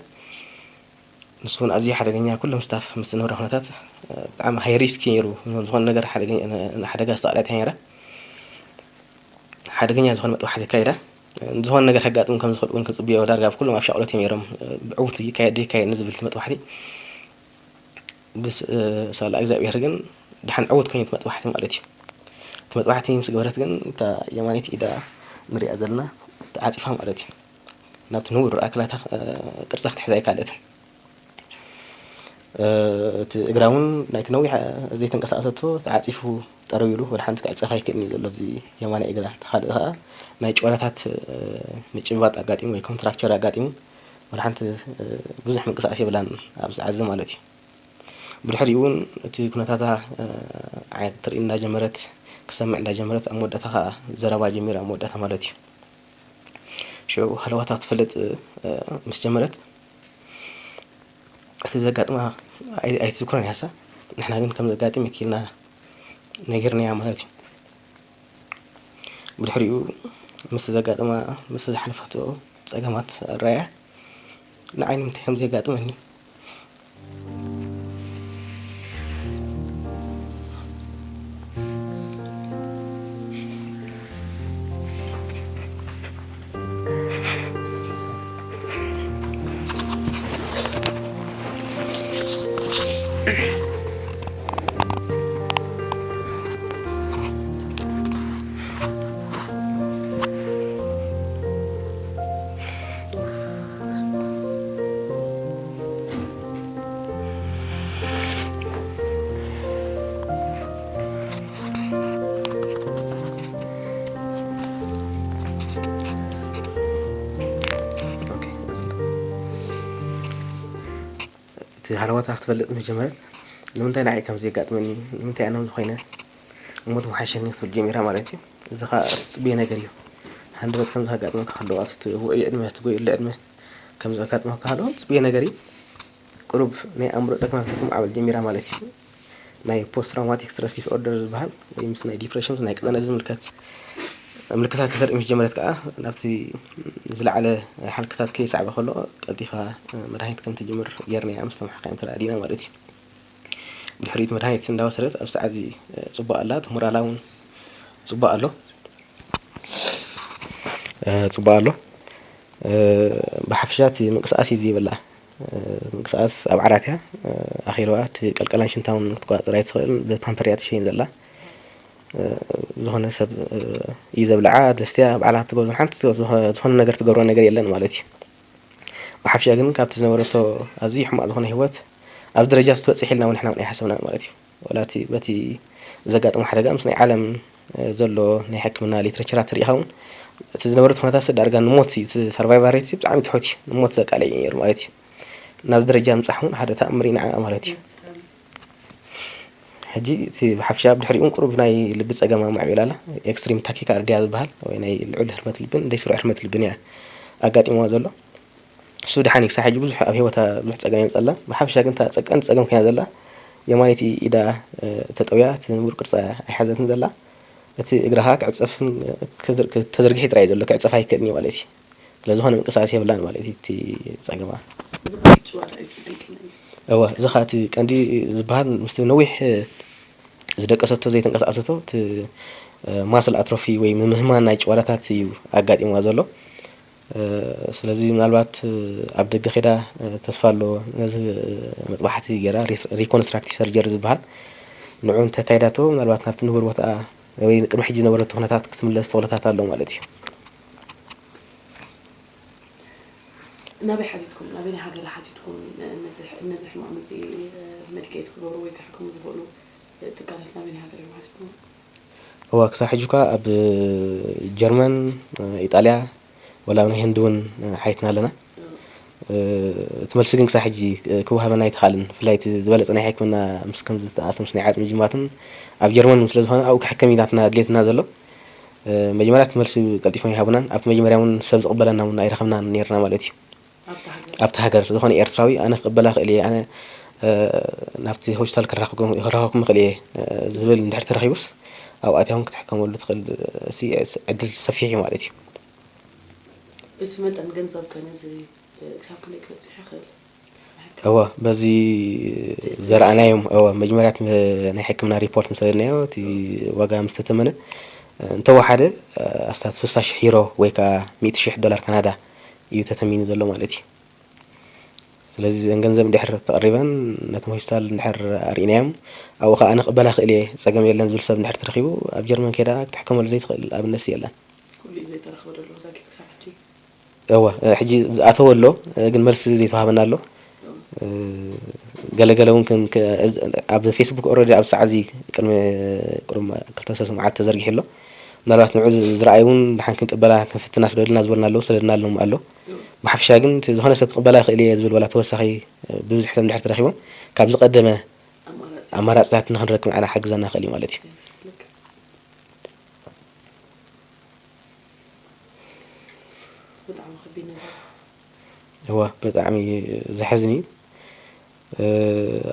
ንሱ እውን ኣዝዩ ሓደገኛ ኩሎም ስታፍ ምስ ዝነበረ ኩነታት ብጣዕሚ ሃይ ሪስክ ነይሩ ዝኾነ ነገር ሓደጋ ዝተቃልዐት ነይራ ሓደገኛ ዝኾነ መጥባሕቲ ይካየዳ ዝኾነ ነገር ከጋጥም ከም ዝኽእል እውን ክፅብዮ ዳርጋ ኩሎም ኣብ ሻቕሎት እዮም ነይሮም ብዕውቱ ይካየድ ይካየድ ንዝብል መጥባሕቲ ብሳላ እግዚኣብሔር ግን ድሓን ዕውት ኮይኑ መጥባሕቲ ማለት እዩ እቲ መጥባሕቲ ምስ ገበረት ግን እታ የማኒት ኢዳ ንሪኣ ዘለና ተዓፂፋ ማለት እዩ ናብቲ ንውር ኣክላታ ቅርፃ ክትሕዛ ይካለትን እቲ እግራ እውን ናይቲ ነዊሕ ዘይተንቀሳቀሰቶ ተዓፂፉ ጠረው ኢሉ ወላ ሓንቲ ክዕፀፍ ኣይክእልን እዩ ዘሎ እዚ የማናይ እግራ እቲ ካልእ ከዓ ናይ ጨወላታት ምጭብባጥ ኣጋጢሙ ወይ ኮንትራክቸር ኣጋጢሙ ወላ ሓንቲ ብዙሕ ምንቅስቃስ የብላን ኣብዚ ዓዚ ማለት እዩ ብድሕሪኡ እውን እቲ ኩነታታ ዓት ትርኢ እንዳጀመረት ክሰምዕ እንዳጀመረት ኣብ መወዳእታ ከዓ ዘረባ ጀሚራ ኣብ መወዳእታ ማለት እዩ ሽዑ ሃለዋታ ክትፈልጥ ምስ ጀመረት እቲ ዘጋጥማ ኣይትዝክሮን እያ ንሳ ንሕና ግን ከም ዘጋጥም ይክልና ነጊርናያ ማለት እዩ ብድሕሪኡ ምስ ዘጋጥማ ምስ ዝሓለፈቶ ፀገማት ኣረኣያ ንዓይ ንምንታይ ከም ዘጋጥመኒ እቲ ሃለዋታ ክትፈልጥ ምስ ጀመረት ንምንታይ ንዓይ ከም ዘጋጥመኒ ንምንታይ ኣነ ዝኾይነ እሞ ትምሓሸኒ ክትብል ጀሚራ ማለት እዩ እዚ ከዓ ትፅብየ ነገር እዩ ሃንደበት ከም ዘጋጥመካ ከለዋ ኣብቲ ውዑይ ዕድመ ትጎይሉ ዕድመ ከም ዘጋጥመካ ከለዋ ትፅብየ ነገር እዩ ቁሩብ ናይ ኣእምሮ ጸገማት ከተማዕብል ጀሚራ ማለት እዩ። ናይ ፖስት ትራውማቲክ ስትረስ ዲስኦርደር ዝበሃል ወይ ምስ ናይ ዲፕሬሽን፣ ምስ ናይ ቅዘነት ዝምልከት ምልክታት ከተርኢ ምስ ጀመረት ከኣ፣ ናብቲ ዝለዓለ ሓልክታት ከይሰዕበ ከሎ ቀልጢፋ መድሃኒት ከም ትጅምር ጌርናያ ምስ ተማሓካይም ተረኣዲና ማለት እዩ። ድሕሪኡ መድሃኒት እንዳወሰደት ኣብ ሰዓት እዚ ጽቡቕ ኣላ፣ እቲ ሞራላ እውን ጽቡቕ ኣሎ። ጽቡቕ ኣሎ። ብሓፈሻ እቲ ምንቅስቃስ እዩ ዘይብላ። ምንቅስቃስ ኣብ ዓራት እያ ኣኺልዋ፣ እቲ ቀልቀላን ሽንታውን ክትቆጻጸር ኣይትኽእልን። ብፓምፐር እያ ትሸይን ዘላ። ዝኾነ ሰብ እዩ ዘብልዓ፣ ደስትያ ባዕላ ትገብሮ፣ ሓንቲ ዝኾነ ነገር ትገብሮ ነገር የለን ማለት እዩ። ብሓፈሻ ግን ካብቲ ዝነበረቶ ኣዝዩ ሕማቕ ዝኾነ ህይወት ኣብዚ ደረጃ እዚ ትበጽሕ ኢልና እውን ንሕና እውን ኣይሓሰብናን ማለት እዩ። ዋላ እቲ በቲ ዘጋጠሞ ሓደጋ ምስ ናይ ዓለም ዘሎ ናይ ሕክምና ሊትሬቸራት ተሪኢኻ እውን እቲ ዝነበረቶ ኩነታት ዳርጋ ንሞት እዩ፣ እቲ ሰርቫይቫል ሬት ብጣዕሚ ትሑት እዩ፣ ንሞት ዘቃልዕ እዩ ነይሩ ማለት እዩ። ናብዚ ደረጃ ምብጻሕ እውን ሓደ ተኣምር እዩ ንዓኣ ማለት እዩ። ሕጂ እቲ ብሓፈሻ ብድሕሪኡ እውን ቁሩብ ናይ ልቢ ጸገም ኣማዕቢላ ኣላ። ኤክስትሪም ታኪካርድያ ዝበሃል ወይ ናይ ልዑል ህርመት ልብን ደይ ስሩዕ ህርመት ልብን እያ ኣጋጢምዋ ዘሎ። እሱ ደሓን እዩ፣ ክሳብ ሕጂ ብዙሕ ኣብ ህይወታ ብዙሕ ጸገም የምጸላ። ብሓፈሻ ግን እታ ጸ-፣ ቀንዲ ጸገም ኮይና ዘላ የማነይቲ ኢዳ፣ እ፣ ተጠውያ፣ እቲ ንቡር ቅርጻ ኣይሓዘትን ዘላ። እቲ እግራ ከኣ ክዕጸፍን፣ እ፣ ክዝር-፣ ተዘርጊሑ ጥራይ እዩ ዘሎ፣ ክዕጸፍ ኣይክእልን እዩ ማለት እዩ። ስለ ዝኾነ ምንቅስቃስ የብላን ማለት እዩ እቲ ጸገማ። እዚ ጭዋዳ እዩ ኣይክእልን እዩ። እወ፣ እዚ ኸኣ እቲ ቀንዲ ዝበሃል ምስቲ ነዊሕ፣ እ፣ ዝደቀሰቶ ዘይተንቀሳቀሰቶ እቲ፣ እ፣ ማስል ኣትሮፊ ወይ ምምህማን ናይ ጭዋዳታት እዩ ኣጋጢምዋ ዘሎ። እ፣ ስለዚ ምናልባት፣ እ፣ ኣብ ደገ ኸይዳ፣ እ፣ ተስፋ ኣሎ ነዚ፣ እ፣ መጥባሕቲ ገይራ ሪስ-፣ ሪኮንስትራክቲቭ ሰርጀሪ ዝበሃል ንዑ እንተካይዳቶ ምናልባት ናብቲ ንቡር ቦታኣ ወይ ቅድሚ ሕጂ ዝነበረቶ ኩነታት ክትምለስ ተኽእሎታት ኣሎ ማለት እዩ። ናበይ ሓቲትኩም? ናበይ ሃገር ሓቲትኩም? ነዚ፣ ነዚ ሕማም እዚ፣ እ፣ መድኬት ክገብሩ ወይ ክሕክሙ ዝኽእሉ፣ እ፣ ትካላት ናበይ ሃገር እዮም ሓቲትኩም? እዋ፣ ክሳብ ሕጂ እኳ ኣብ ጀርመን፣ እ፣ ኢጣልያ፣ ወላ ኣብ ናይ ህንዲ እውን፣ እ፣ ሓይትና ኣለና። እ፣ እቲ መልሲ ግን ክሳብ ሕጂ፣ እ፣ ክወሃበና ኣይተኻእለን። ብፍላይ እቲ ዝበለጸ ናይ ሕክምና ምስ ከምዚ ዝተኣሰ ምስ ናይ ዓጽሚ ጅማትን ኣብ ጀርመን ስለ ዝኾነ ኣብኡ ክሕከም እዩ ናትና ድሌትና ዘሎ። እ፣ መጀመርያ እቲ መልሲ ቀልጢፎም ይሃቡናን ኣብቲ መጀመርያ እውን ሰብ ዝቕበለና እውን ኣይረኸብናን ነይርና ማለት እዩ። ኣብታ ሃገር? ኣብታ ሃገር ዝኾነ ኤርትራዊ ኣነ ክቕበላ እኽእል እየ፣ ኣነ፣ እ፣ ናብቲ ሆስፒታል ክራኸብኩም፣ ክራኸብኩም እኽእል እየ፣ እ፣ ዝብል እንድሕር ተረኺቡስ ኣብኡ ኣትያ እውን ክትሕከመሉ ትኽእል፣ እ፣ ሲ-፣ ዕድል ሰፊሕ እዩ ማለት እዩ። እቲ መጠን ገንዘብ ከ ነዚ፣ እ፣ ክሳብ ክንደይ ክበጽሕ ይኽእል? እወ፣ በዚ ዘረኣናዮም፣ እወ፣ መጀመርያ እቲ ናይ ሕክምና ሪፖርት ምስ ሰደድናዮ፣ እቲ ዋጋ ምስ ተተመነ፣ እ፣ እንተወሓደ፣ እ፣ ኣስታት ስሳ ሽሕ ዩሮ ወይ ከኣ ሚእቲ ሽሕ ዶላር ካናዳ እዩ ተተሚኑ ዘሎ ማለት እዩ። ስለዚ እዘን ገንዘብ እንድሕር ተቕሪበን ነቶም ሆስፒታል እንድሕር ኣርኢናዮም፣ ኣብኡ ከኣ ኣነ ክቕበላ ክእል እየ፣ ጸገም የለን ዝብል ሰብ እንድሕር ተረኺቡ፣ ኣብ ጀርመን ከይዳ ክትሕከመሉ ዘይትኽእል ኣብነት የለን። ኩሉ እዩ ዘይተረኽበ ዘሎ ዛጊት ክሳብ ሕጂ? እወ፣ ሕጂ ዝኣተወ ኣሎ፣ ግን መልሲ ዘይተዋህበና ኣሎ። ገለ ገለ እውን ክን-፣ ክ-፣ እዚ፣ ኣብ ፌስቡክ ኦልሬዲ ኣብ ሰዓት እዚ ቅድሚ ቁሩብ ክልተ ሰለስተ መዓልቲ ተዘርጊሑ ኣሎ። ምናልባት ንዑ ዝ-፣ ዝረኣዩ እውን ደሓን ክንቅበላ ክንፍትና ስደዱልና ዝበሉና ኣለዉ፣ ሰደድናሎም ኣሎ። ብሓፈሻ ግን እቲ ዝኾነ ሰብ ክቕበላ ይኽእል እየ ዝብል ዋላ ተወሳኺ ብብዝሒ ሰብ እንድሕር ተረኺቦም ካብ ዝቐደመ ኣማራጺ። ኣማራጽታት ንኽንረክብ ንዓና ሓግዘና ይኽእል እዩ ማለት እዩ። ልክዕ። ብጣዕሚ ከቢድ ነገር። እወ፣ ብጣዕሚ ዘሕዝን እዩ። እ፣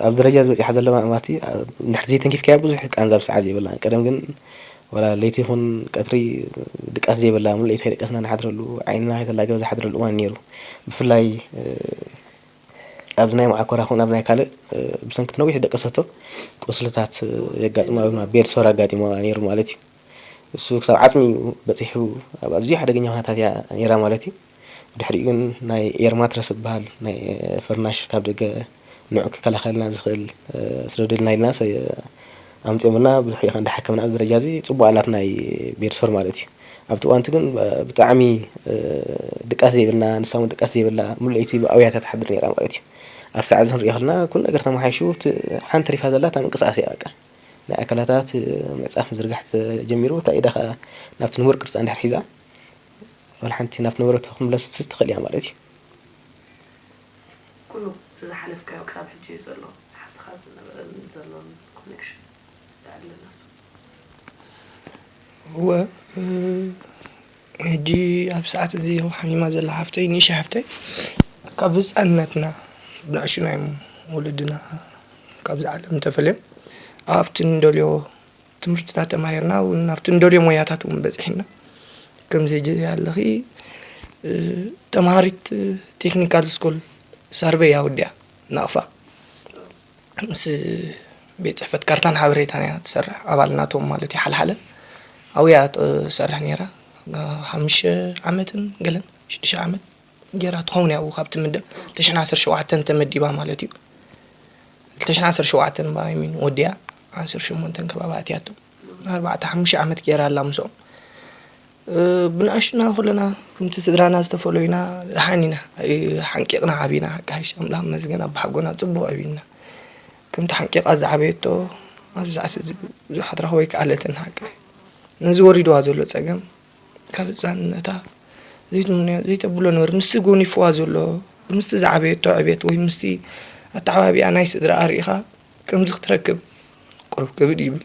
ኣብ ደረጃ እዚ በጺሓ ዘላ ማእማቲ፣ እ፣ እንድሕር ዘይተንኪፍካያ ብዙሕ ቃንዛ ኣብ ሰዓት ዘይብላ። ቀደም ግን ዋላ ለይቲ ይኹን ቀትሪ ድቃስ ዘይብላ፣ ሙሉእ ለይቲ ከይደቀስና ንሓድረሉ፣ ዓይንና ከይተላገበ ዝሓድረሉ እዋን ነይሩ። ብፍላይ፣ እ፣ ኣብዚ ናይ መዓኮራ ኹን ኣብ ናይ ካልእ፣ እ፣ ብሰንኪ እቲ ነዊሕ ዝደቀሰቶ ቁስልታት፣ እ፣ የጋጥማ፣ ቤድ ሶር ኣጋጢምዋ ነይሩ ማለት እዩ። እሱ ክሳብ ዓጽሚ እዩ በጺሑ፣ ኣብ ኣዝዩ ሓደገኛ ኩነታት እያ ነይራ ማለት እዩ። ብድሕሪኡ ግን ናይ ኤር ማትረስ ዝበሃል ናይ፣ እ፣ ፍርናሽ ካብ ደገ ንዑ ክከላኸለልና ዝኽእል፣ እ፣ ስደዱልና ኢልና ሰ-፣ ኣምጺኦምልና፣ ብዙሕ ኢኻ እንዳሓከምና ኣብዚ ደረጃ እዚ ጽቡቕ ኣላት ናይ ቤድ ሶር ማለት እዩ። ኣብቲ እዋን እቲ ግን ብ-፣ ብጣዕሚ፣ እ፣ ድቃስ ዘይብልና፣ ንሳ እውን ድቃስ ዘይብላ፣ ሙሉእ ለይቲ ብኣውያታ ትሓድር ነይራ ማለት እዩ። ኣብ ሰዓት እዚ ክንሪኦ ከለና፣ ኩሉ ነገር ተመሓይሹ፣ እቲ ሓንቲ ተሪፋ ዘላ እታ ምንቅስቃስ እያ በቃ። ናይ ኣካላታ እቲ ምዕጻፍ ምዝርጋሕ ተጀሚሩ፣ እታ ኢዳ ኸኣ ናብቲ ንቡር ቅርጻ እንድሕር ሒዛ፣ ዋላ ሓንቲ ናብቲ ነበረቶ ክትምለስ ትኽእል እያ ማለት እዩ። ኩሉ እቲ ዝሓለፍካዮ ክሳብ ሕጂ ዘሎ፣ ሓፍትኻ ዝነበረን ዘሎን ኮኔክሽን እንታይ ኣለና? እወ፣ እ፣ ሕጂ ኣብ ሰዓት እዚ ሓሚማ ዘላ ሓፍተይ፣ ንእሽተይ ሓፍተይ፣ ካብ ህጻንነትና ብንዕሽና እዮም ወለድና ካብዚ ዓለም እንተፈልዮም ኣብቲ እንደልዮ ትምህርትታት ተማሂርና እውን ኣብቲ እንደልዮ ሞያታት እውን በፂሕና። ከምዚ ሕጂ ኣለኺ ተምሃሪት ቴክኒካል ስኩል ሳርቬይ ኣውዲያ ናቕፋ ምስ ቤት ፅሕፈት ካርታን ሓበሬታን እያ ትሰርሕ፣ ኣባል ናቶም ማለት እዩ። ሓልሓለ ኣብያ ትሰርሕ ነይራ። ሓሙሽተ ዓመትን ገለን ሽዱሽተ ዓመት ገይራ ትኸውን እያ ኣብኡ ካብ ትምደብ። ክልተ ሽሕን ዓሰርተ ሸውዓተን ተመዲባ ማለት እዩ። ክልተ ሽሕን ዓሰርተ ሸውዓተን ባይሚን ወዲያ ዓሰርተ ሸሞንተን ከባቢ ኣትያቶ። ኣርባዕተ ሓሙሽተ ዓመት ገይራ ኣላ ምስኦም። ብንኣሽቱና ኩለና ከምቲ ስድራና ዝተፈለዩና ደሓን ኢና። ሓንቂቕና ዓቢና። ሓቂ ሓይሽ ኣምላኽ መስገን ኣባሓጎና ጽቡቕ ዕብዩና። ከምቲ ሓንቂቓ ዝዓበየቶ ኣብዚ ሰዓት እዚ ብዙሕ ክትረኽቦ ኣይከኣለትን። ሓቂ ነዚ ወሪድዋ ዘሎ ጸገም ካብ ህጻንነታ ዘይትምነዮ ዘይተብሎ ነበረ። ምስቲ ጎኒፍዋ ዘሎ ምስቲ ዝዓበየቶ ዕቤት ወይ ምስቲ ኣተዓባቢኣ ናይ ስድራ ኣርኢኻ ከምዚ ክትረክብ ቁሩብ ከብድ ይብል።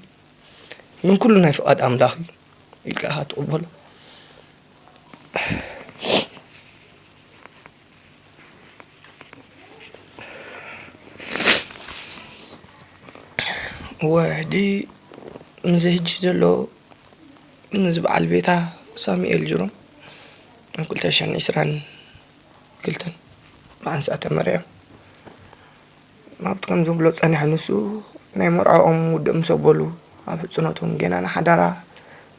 ግን ኩሉ ናይ ፍቓድ ኣምላኽ እዩ ኢልካ ኢኻ ትቕበሎ። እወ ሕጂ ምስዚ ሕጂ ዘሎ ምስዚ በዓል ቤታ ሳሙኤል ጅሮም ኣብ ክልተ ሽሕን ዕስራን ክልተን ብሓንሳእ ተመርዕዮም። ኣብቲ ከም ዝብሎ ጸኒሑ ንሱ ናይ መርዓኦም ውድእ ምስ ኣበሉ ኣብ ሕጽኖቶም ጌና ንሓዳራ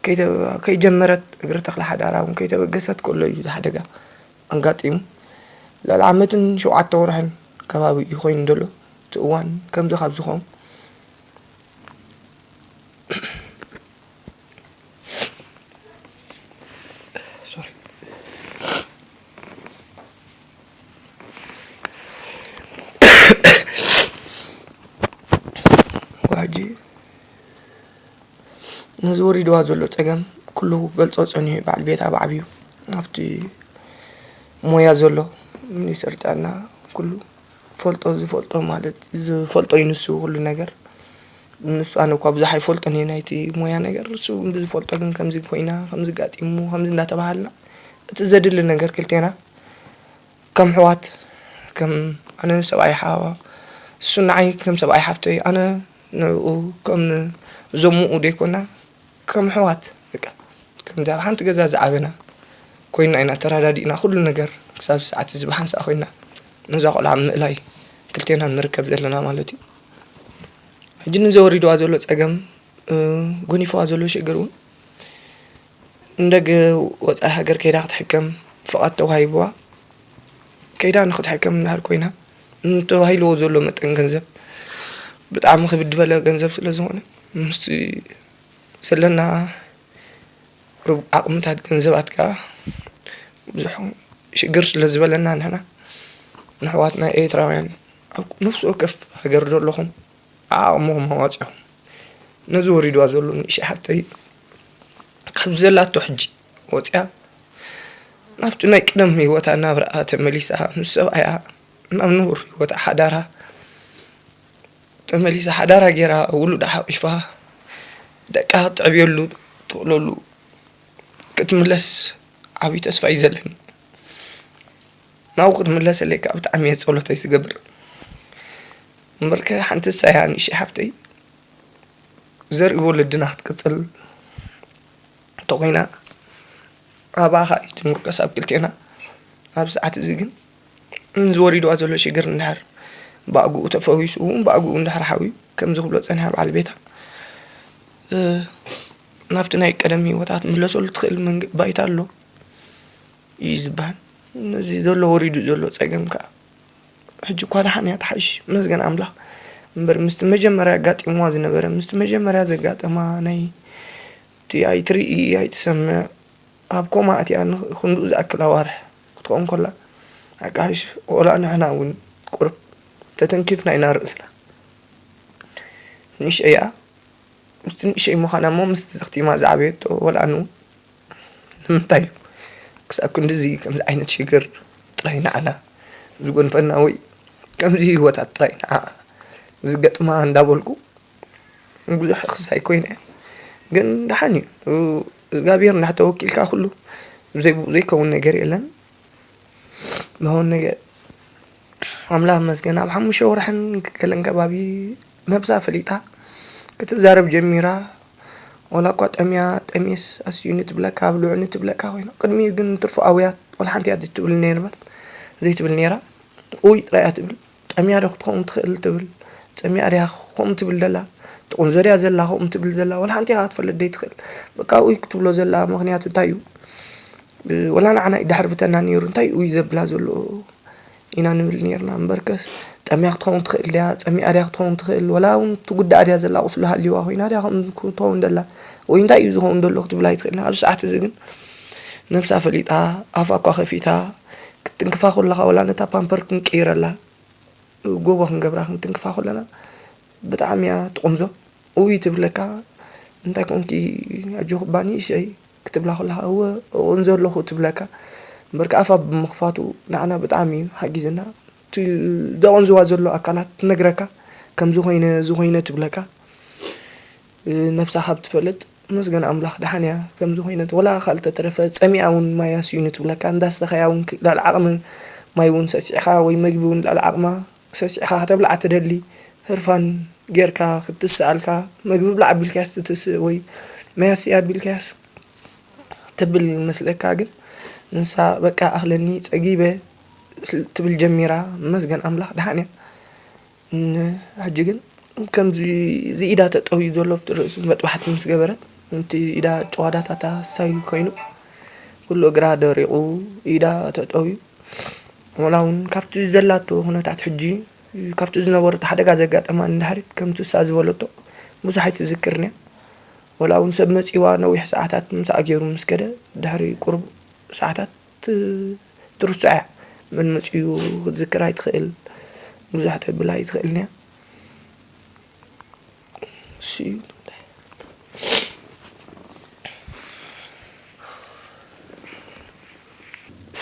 ከይተ- ከይጀመረት እግሪ ተኽለ ሓዳራ እውን ከይተበገሰት ከሎ እዩ እዚ ሓደጋ ኣጋጢሙ። ልዕሊ ዓመትን ሸውዓተ ወርሕን ከባቢ እዩ ኮይኑ ዘሎ። እቲ እዋን ከምዚ ካብ ዝኸውን ሶሪ። ዋጂ ነዚ ወሪድዋ ዘሎ ጸገም ኩሉ ክገልጾ ጸኒሑ በዓል ቤታ ብዓብዩ ኣብቲ ሞያ ዘሎ ሚኒስተር ጥዕና ኩሉ ፈልጦ ዝፈልጦ ማለት ዝፈልጦ እዩ ንሱ ኩሉ ነገር። ንሱ ኣነ እኳ ብዙሕ ኣይፈልጦን እየ ናይቲ ሞያ ነገር። ንሱ ብዝፈልጦ ግን ከምዚ ኮይና፣ ከምዚ ጋጢሙ፣ ከምዚ እንዳተባሃልና እቲ ዘድሊ ነገር ክልቴና ከም ኣሕዋት፣ ከም ኣነ ሰብኣይ ሓዋ፣ እሱ ንዓይ ከም ሰብኣይ ሓፍተይ፣ ኣነ ንዕኡ ከም ዘምኡ ደይኮና ከም ኣሕዋት በቃ ከምዚ ኣብ ሓንቲ ገዛ ዝዓበና ኮይና ኢና ተረዳዲእና ኩሉ ነገር ክሳብ ሰዓት እዚ ብሓንሳእ ኮይና ነዛ ቆልዓ ኣብ ምእላይ ክልቴና ንርከብ ዘለና ማለት እዩ። ሕጂ ንዘ ወሪድዋ ዘሎ ጸገም ጎኒፍዋ ዘሎ ሽግር እውን እንደገ ወፃኢ ሃገር ከይዳ ክትሕከም ፍቓድ ተዋሂብዋ ከይዳ ንክትሕከም እንድሕር ኮይና ንተባሂልዎ ዘሎ መጠን ገንዘብ ብጣዕሚ ክብድ በለ ገንዘብ ስለ ዝኾነ ምስቲ ዘለና ቁሩብ ዓቕምታት ገንዘባት ከዓ ብዙሕ ሽግር ስለ ዝበለና ንሕና ንሕዋትና ኤርትራውያን ኣብ ነፍሲ ወከፍ ሃገር ዘለኹም ዓቕምኹም ኣዋፂኹም ነዚ ወሪድዋ ዘሎ ንእሽተይ ሓፍተይ ካብ ዘላቶ ሕጂ ወፂኣ ናብቲ ናይ ቀደም ህይወታ ናብራኣ ተመሊሳ ምስ ሰብኣያ ናብ ንቡር ህይወታ ሓዳራ ተመሊሳ ሓዳራ ገይራ ውሉዳ ሓቂፋ ደቃ ትዕብየሉ ትኽለሉ ክትምለስ ዓብዪ ተስፋ እዩ ዘለኒ። ናብኡ ክትምለሰለይ ከዓ ብጣዕሚ እየ ጸሎተይ ዝገብር። እምበርከ ሓንቲ ሳያ ንእሽተይ ሓፍተይ ዘርኢ ወለድና ክትቅጽል እንተኾይና ኣባኻ እዩ ትምርኮስ ኣብ ክልቴና። ኣብ ሰዓት እዚ ግን ዝወሪድዋ ዘሎ ሽግር እንድሕር ብኣግኡ ተፈዊሱ እውን ብኣግኡ እንድሕር ሓውዩ ከምዚ ክብሎ ጸኒሓ በዓል ቤታ ናብቲ ናይ ቀደም ህይወታ ክትምለሰሉ ትኽእል መንገ- ባይታ ኣሎ እዩ ዝበሃል። ነዚ ዘሎ ወሪዱ ዘሎ ጸገም ከዓ ሕጂ እኳ ደሓን እያ ትሓይሽ መስገን ኣምላኽ እምበር ምስቲ መጀመርያ ኣጋጢምዋ ዝነበረ ምስቲ መጀመርያ ዘጋጠማ ናይ እቲ ኣይትርኢ ኣይትሰምዕ ኣብ ኮማ ኣትያ ንክንድኡ ዝኣክል ኣዋርሕ ክትኸውን ከላ ኣቃሽ ቆላ ንሕና እውን ቁርብ ተተንኪፍና ኢና ርእስና ንእሽተይ እያ ምስቲ ንእሽተይ ምዃና እሞ ምስቲ ዘኽቲማ ዝዓበየቶ ወላ ኣኑ ንምንታይ እዩ ክሳብ ክንድዚ ከምዚ ዓይነት ሽግር ጥራይ ንዓና ዝጎንፈና ወይ ከምዚ ህይወታት ጥራይ ንዓ ዝገጥማ እንዳበልኩ ብዙሕ ክስ ኣይኮይነ ግን ደሓን እዩ እግዚኣብሔር እንዳተወኪልካ ኩሉ ዘይብኡ ዘይከውን ነገር የለን ዝኸውን ነገር ኣምላኽ መስገን ኣብ ሓሙሽተ ወርሕን ገለን ከባቢ ነብሳ ፈሊጣ ክትዛረብ ጀሚራ። ወላ እኳ ጠምያ ጠሜስ ኣስዩኒ ትብለካ፣ ኣብልዑኒ ትብለካ ኮይና፣ ቅድሚኡ ግን ትርፎ ኣውያት ወላ ሓንቲ እያ ዘይትብል ነይርባት ዘይትብል ነይራ። ኡይ ጥራይ እያ ትብል። ጠምያ ዶ ክትኸውን ትኽእል ትብል። ጸሚኣ ድያ ከምኡ ትብል ደላ። ጥቕንዞ ድያ ዘላ ከምኡ ትብል ዘላ። ወላ ሓንቲ ኢኻ ክትፈልጥ ደይትኽእል። በቃ ኡይ ክትብሎ ዘላ ምኽንያት እንታይ እዩ? ወላ ንዓና እዩ ድሕር ብተና ነይሩ። እንታይ ኡይ ዘብላ ዘሎ ኢና ንብል ነይርና። እምበርከስ ጠምያ ክትኸውን ትኽእል ድያ? ጸሚኣ ድያ ክትኸውን ትኽእል? ወላ እውን ትጉዳእ ድያ ዘላ? ቁስሊ ሃልይዋ ኮይና ድያ ከምዚ ክትኸውን ደላ? ወይ እንታይ እዩ ዝኸውን ደሎ ክትብል ኣይትኽእልና። ኣብዚ ሰዓት እዚ ግን ነብሳ ፈሊጣ፣ ኣፋ እኳ ከፊታ፣ ክትንክፋ ከለኻ ወላ ነታ ፓምፐር ክንቅይረላ፣ ጎቦ ክንገብራ ክንትንክፋ ከለና ብጣዕሚ እያ ትቕንዞ። እውይ ትብለካ፣ "እንታይ ኮንኪ ኣጆኺ እባ ንእሽተይ?" ክትብላ ከለኻ፣ "እወ እቕንዞ ኣለኹ" ትብለካ። እምበር ከኣ ኣፋ ብምኽፋቱ ንዓና ብጣዕሚ እዩ ሓጊዝና። እቲ ዘቕንዝዋ ዘሎ ኣካላት ትነግረካ፣ "ከምዚ ኮይነ፣ እዚ ኮይነ" ትብለካ። ነብሳ ካብ ትፈልጥ መስገን ኣምላኽ ደሓን እያ። ከምዚ ኮይነት ወላ ካልእ ተተረፈ ጸሚኣ እውን ማይ ኣስዩኒ ትብለካ። እንዳስተኸያ እውን ክ-፣ ልዕሊ ዓቕሚ ማይ እውን ሰሲዕኻ ወይ መግቢ እውን ልዕሊ ዓቕማ ሰሲዕኻ ከተብልዓ ትደሊ። ህርፋን ጌርካ ክትስኣልካ፣ መግቢ ብላዕ ኣቢልካያስ ትትስእ ወይ ማይ ኣስያ ኣቢልካያስ ትብል ይመስለካ። ግን ንሳ በቃ ኣኽለኒ ጸጊበ ስል-፣ ትብል ጀሚራ። መስገን ኣምላኽ ደሓን እያ። ን-፣ ሕጂ ግን ከምዚ እዚ ኢዳ ተጠውዩ ዘሎ ኣብቲ ርእሱ መጥባሕቲ ምስ ገበረት፣ እቲ ኢዳ ጨዋዳታታ ስታይ ኮይኑ፣ ኩሉ እግራ ደሪቑ፣ ኢዳ ተጠውዩ። ወላ እውን ካብቲ ዘላቶ ኩነታት ሕጂ፣ ካብቲ ዝነበረቶ ሓደጋ ዘጋጠማ ንድሕሪት፣ ከምቲ እሳ ዝበለቶ፣ ብዙሕ ኣይትዝክርን እያ። ወላ እውን ሰብ መጺዋ ነዊሕ ሰዓታት ምስ ኣገይሩ ምስ ከደ፣ ድሕሪ ቁሩብ ሰዓታት ት-፣ ትርስዖ እያ። መን መጺኡ ክትዝክር ኣይትኽእል፣ ብዙሕ ተብል ኣይትኽእልን እያ። እሱ እዩ።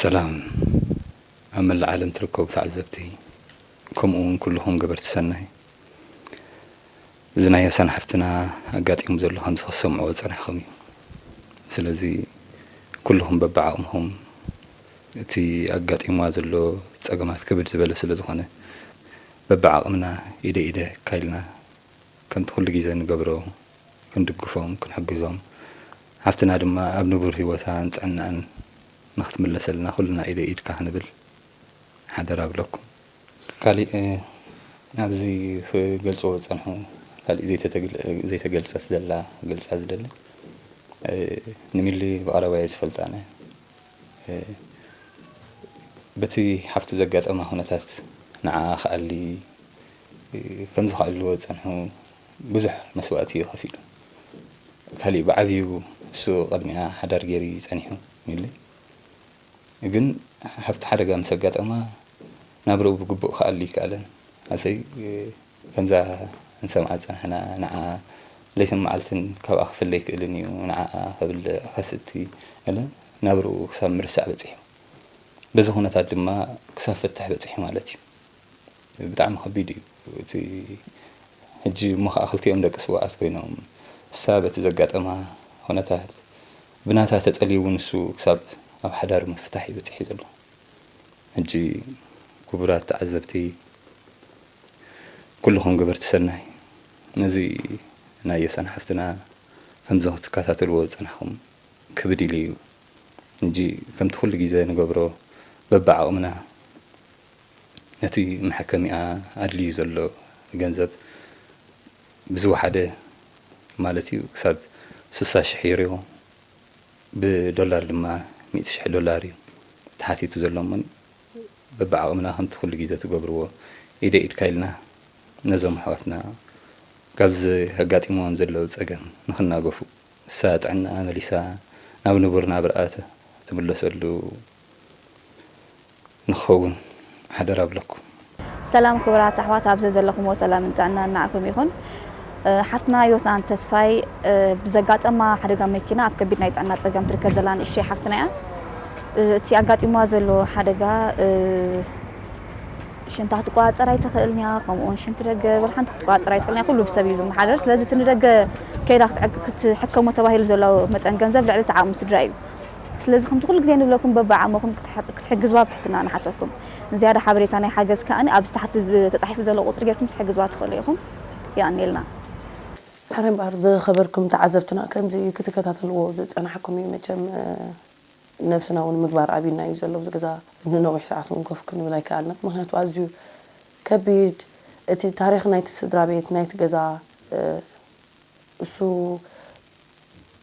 ሰላም ኣብ መላእ ዓለም ትርከቡ ተዓዘብቲ፣ ከምኡ እውን ኩልኹም ገበርቲ ሰናይ። እዚ ናይ ዮሳን ሓፍትና ኣጋጢሙ ዘሎ ከምዚ ክትሰምዕዎ ዝጸናሕኩም እዩ። ስለዚ ኩልኹም በብዓቕምኹም፣ እቲ ኣጋጢምዋ ዘሎ ጸገማት ክብድ ዝበለ ስለ ዝኾነ፣ በብዓቕምና ኢደ ኢደ ካይልና ከምቲ ኩሉ ግዜ ንገብሮ ክንድግፎም፣ ክንሕግዞም፣ ሓፍትና ድማ ኣብ ንቡር ህይወታን ጥዕናኣን ንኽትምለሰልና ኩልና ኢደ ኢድካ ክንብል ሓደራ እብለኩም። ካሊእ፣ እ፣ ኣብዚ ክገልጽዎ ዝጸንሑ ካሊእ ዘይተተግል-፣ ዘይተገልጸት ዘላ ክገልጻ ዝደሊ፣ እ፣ ንሚሊ ብቐረባ እየ ዝፈልጣ ነየ። እ፣ በቲ ሓፍቲ ዘጋጠማ ኩነታት ንዓኣ ክኣሊ፣ እ፣ ከም ዝኽኣልዎ ዝጸንሑ ብዙሕ መስዋእቲ እዩ ከፊሉ። ካሊእ ብዓብዩ እሱ ቅድሚኣ ሓዳር ገይሩ እዩ ጸኒሑ ሚሊ። ግን ሓፍቲ ሓደጋ ምስ ኣጋጠማ ናብርኡ ብግቡእ ክኣሊ ኣይከኣለን። ኣሰይ፣ ከምዛ እንሰምዓ ዝጸናሕና ንዓ ለይትን መዓልትን ካብኣ ክፍለ ኣይክእልን እዩ፣ ንዓኣ ከብልዕ ከስቲ ኢለ ናብርኡ ክሳብ ምርሳዕ በጺሑ። በዚ ኩነታት ድማ ክሳብ ፍትሕ በጺሑ ማለት እዩ። ብጣዕሚ ከቢድ እዩ እቲ ሕጂ እሞ ኸዓ ክልቲኦም ደቂ ስውኣት ኮይኖም፣ እሳ በቲ ዘጋጠማ ኩነታት ብናታ ተጸልዩ እውን እሱ ክሳብ ኣብ ሓዳር ምፍታሕ እዩ በጺሑ ዘሎ። ሕጂ ክቡራት ተዓዘብቲ፣ ኩልኹም ገበርቲ ሰናይ፣ ነዚ ናይ ዮሳን ሓፍትና ከምዚ ክትከታተልዎ ዝጸናሕኩም ክብድ ኢሉ እዩ። ሕጂ ከምቲ ኩሉ ግዜ ንገብሮ በብዓቕምና ነቲ መሐከሚኣ ኣድልዩ ዘሎ ገንዘብ ብዝወሓደ ማለት እዩ ክሳብ ስሳ ሽሕ ዩሮ፣ ብዶላር ድማ ሚእቲ ሽሕ ዶላር እዩ ተሓቲቱ ዘሎ። እሞ በብዓቕምና ከምቲ ኩሉ ግዜ ትገብርዎ ኢደ ኢድካ ኢልና ነዞም ኣሕዋትና ካብዚ ኣጋጢምዎም ዘለዉ ጸገም ንኽናገፉ፣ እሳ ጥዕናኣ መሊሳ ናብ ንቡር ናብራኣ ት-፣ ትምለሰሉ ንኽኸውን ሓደራ እብለኩም። ሰላም ክቡራት ኣሕዋት፣ ኣብዚ ዘለኹምዎ ሰላምን ጥዕናን ንዓኹም ይኹን። እ፣ ሓፍትና ዮሳን ተስፋይ፣ እ፣ ብዘጋጠማ ሓደጋ መኪና ኣብ ከቢድ ናይ ጥዕና ጸገም ትርከብ ዘላ ንእሽተይ ሓፍትና እያ። እ፣ እቲ ኣጋጢምዋ ዘሎ ሓደጋ፣ እ፣ ሽንታ ክትቆጻጸር ኣይትኽእልን እያ፣ ከምኡውን ሽንቲ ደገ ወላ ሓንቲ ክትቆጻጸር ኣይትኽእልን እያ። ኩሉ ብሰብ እዩ ዝመሓደር። ስለዚ እቲ ንደገ ከይዳ ክትዕግ-፣ ክትሕከሞ ተባሂሉ ዘሎ መጠን ገንዘብ ልዕሊ እቲ ዓቕሚ ስድራ እዩ። ስለዚ ከምቲ ኩሉ ግዜ ንብለኩም በብዓቕምኹም ክትሕ- ክትሕግዝዋ ብትሕትና ንሓተኩም። ንዝያዳ ሓበሬታ ናይ ሓገዝ ከኣ ኣብዚ ታሕቲ ተጻሒፉ ዘሎ ቁጽሪ ጌርኩም ክትሕግዝዋ ትኽእሉ ኢኹም። የቐንየልና። ሓረ እምበኣር ዝኸበርኩም ተዓዘብትና ከምዚ ክትከታተልዎ ዝጸናሕኩም እዩ። መቸም ነብስና እውን ምግባር ኣብና እዩ ዘሎ። ኣብዚ ገዛ ንነዊሕ ሰዓት እውን ኮፍ ክንብል ኣይከኣልናን። ምክንያቱ ኣዝዩ ከቢድ እቲ ታሪኽ ናይቲ ስድራ ቤት ናይቲ ገዛ እሱ